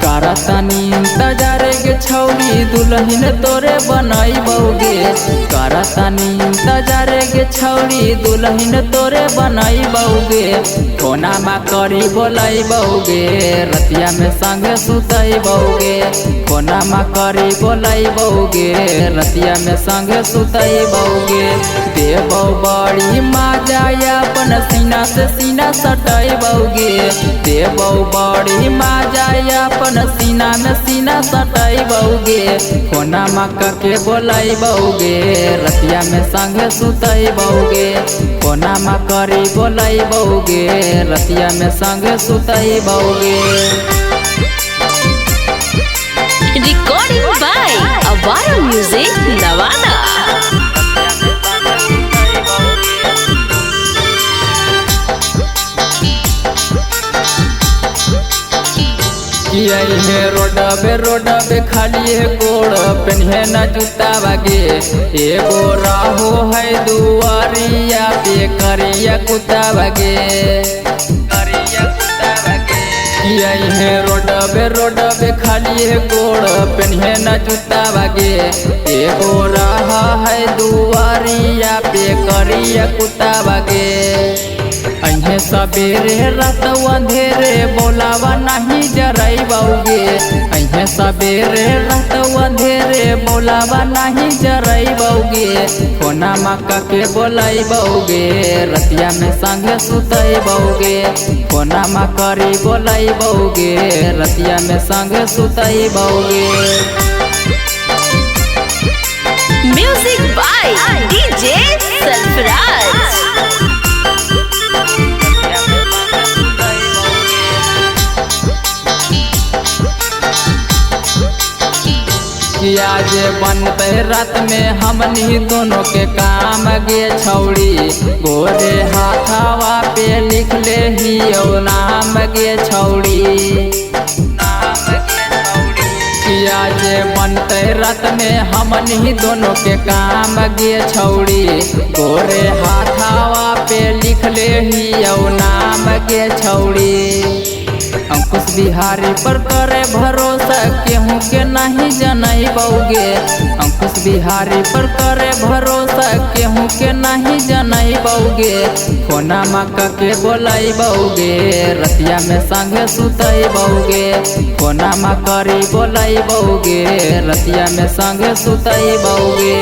करतनी इंतजार गे छौरी दुल्हन तोरे बनैबौगे। करतनी इंतजार गे छौरी दुल्हन तोरे बनैबौगे। कोनामा करी बोलैबौगे रतिया में संगे सुतैबौगे। कोनामा करी बोलैबौगे रतिया में संगे सुतैबौगे। देबौ बड़ी मजा अपन सीना से सीना सटैबौगे। देबौ बड़ी मजा अपन सीना में सीना सटैबौगे। कोनामा कके बोलैबौगे रतिया में संगे सुतैबौगे। कोनामा करी बोलैबौगे रतिया में संगे सुतैबौगे। Recording by Awara Music Nawada. हे रोडबे रोडबे खाली है गोड़ पेन्हे न जूता बागे। एगो राहो है दुआरिया पे करिया कुत्ता बागे। हे रोडबे रोडबे खाली है गोड़ पेन्हे न जूता बागे। एगो राहा है दुआरिया पे करिया कुत्ता बागे। अहे सबेरे रात अंधेरे बोलावा नहीं जरैबौगे। अहे सबेरे रात अंधेरे बोलावा नहीं जरैबौगे। कोनामा कके बोलैबौगे रतिया में संगे सुतैबौगे। कोनामा करी बोलैबौगे रतिया में संगे सुतैबौगे। Music by DJ Sarfaraz. आज बनते रात में हमनी दोनों के काम गे छौड़ी। गोरे हाथावा पे लिख ले ही नाम गे छौड़ी। आज बनते रात में हमनी दोनों के काम गे छौड़ी। गोरे हाथावा पे लिख ले ही नाम गे छौड़ी। अंकुश बिहारी पर करे भरोसा केहू के नहीं जनैबौगे। अंकुश बिहारी पर करे भरोसा केहू के नहीं जनैबौगे। कोनामा कके बोलैबौगे रतिया में संगे सुतैबौगे। कोनामा करी बोलैबौगे रतिया में संगे सुतैबौगे।